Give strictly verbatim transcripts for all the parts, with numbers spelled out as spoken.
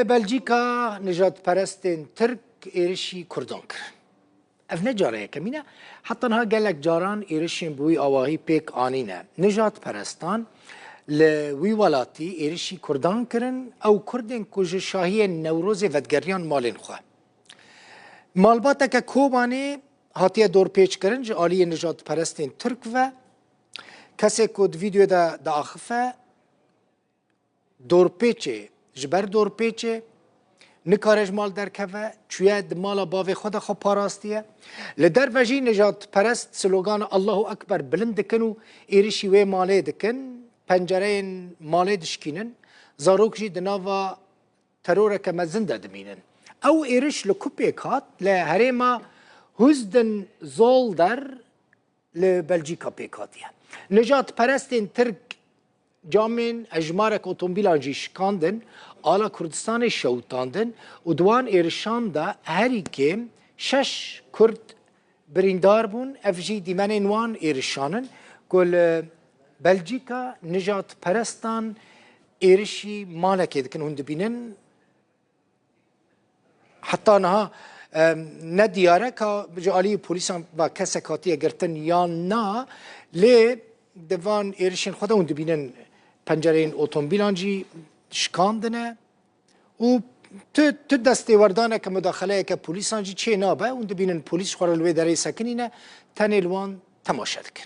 Belcîka, nijadperestên Tirk êrişî Kurdan kir. Ev ne cara yekemîn e. Heta niha gelek caran êrişên bi wî awahî pêk anîne. Nijadperestan li wî welatî êrişî Kurdan kirin, ew Kurdên ku ji şahiyên Newrozê vedigeriyan malên xwe. Malbateke Kobanê hatiye dorpêçkirin ji aliyê nijadperestên Tirk ve. Kesê ku di vîdeoyê de diaxife, dorpêçê, ji ber dorpêçê nikare ji mal derkeve, çûye di mala bavê xwe de xwe parastiye. Li derve jî nijadperest slogana Allahu Ekber bilind dikin û êrişî wê malê dikin, pencereyên malê dişkînin, zarok jî di nava teroreke mezin de dimînin. Ew êriş li ku pêk hat? Li herêma Husden Zolder li Belcîka pêk hatiye. Nijadperestên Tirk camên hejmarek otomobîlan jî şikandin, ala Kurdistanê şewitandin û di wan êrişan de herî kêm şeş Kurd birîndar bûn. Ev jî dîmenên wan êrişan in ku li Belcîka nijadperestan êrişî malekê dikin. Hûn dibînin, heta niha, em, ne diyar e ka ji aliyê polîsan ve kesek hatiye girtin yan na, lê di van êrişên xwe de hûn dibînin pencereyên otomobîlan jî şikandine û tu, tu destêwerdaneke, mudaxeleyeke polîsan jî çê nabe. Hûn dibînin polîs xwe re li wê derê sekinîne, tenê li wan temaşe dikin.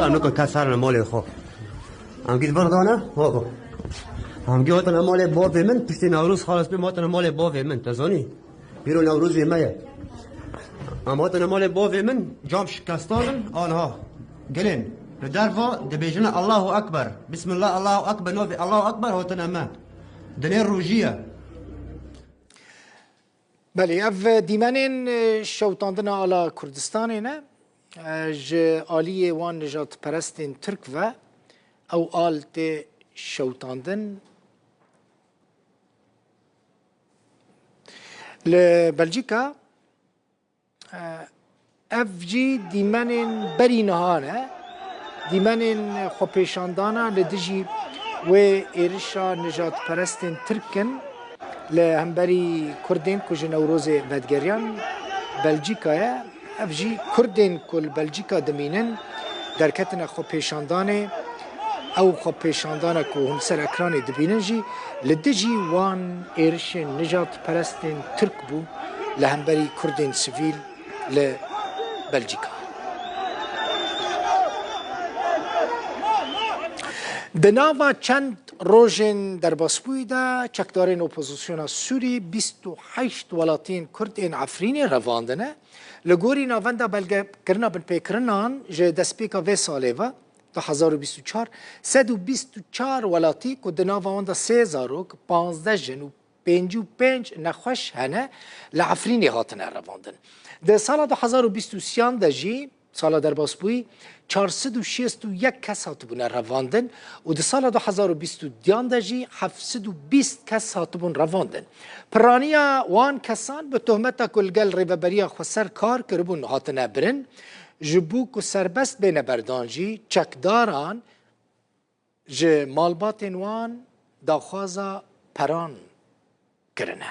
Em nikin kes herin malê xwe. Em gît berdane, ha, bak. Em gî hatine malê bavê min, piştî Newroz xalas bê, hatine malê bavê min, te zanî? Pîro Newrozê me ye. Em hatine malê bavê min, cam şikestan in, anha. Gelên, li derva dibêjine Allahu Ekber. Bismillah, Allahu Ekber, navê Allahu Ekber hatine me. Dinê rojî ye. Belê, ev dîmenên, e, şewitandina ala Kurdistanê ne. E, ji aliyê wan nijadperestên Tirk ve ew al tê şewitandin. Li Belcîka, e, ev jî dîmenên berî niha ne. Dîmenên xwepêşandana li dijî wê êrişa nijadperestên Tirk in li hemberî Kurdên ku ji Newrozê vedigeriyan Belcîka ye. Ev jî Kurdên ku li Belcîka dimînin derketine xwepêşandanê. Ew xwepêşandana ku hûn ser ekranê dibînin jî li dijî wan êrişên nijadperestên Tirk bû li hemberî Kurdên sivîl li Belcîka. Di nava çend rojên derbasbûyî de çekdarên opozisyona Sûrî bîst û heşt welatiyên Kurd ên Efrînê revandine. Li gorî navenda belgekirina binpêkirinan ji destpêka vê salê ve, du hezar û bîst û çar, sed û bîst û çar welatî ku di nava wan de sê zarok, panzdeh jin û pêncî û pênc nexweş hene, li Efrînê hatine revandin. Di sala du hezar û bîst û sêyan de jî, sala derbasbûyî, çar sed û şêst û yek kes hatibûne revandin û di sala du hezar û bîst û duyan de jî heft sed û bîst kes hatibûn revandin. Piraniya wan kesan bi tohmeta ku li gel Rêveberiya Xweser kar kiribûn hatine birin, ji bo ku serbest bêne berdan jî çekdaran ji malbatên wan daxwaza peran kirine.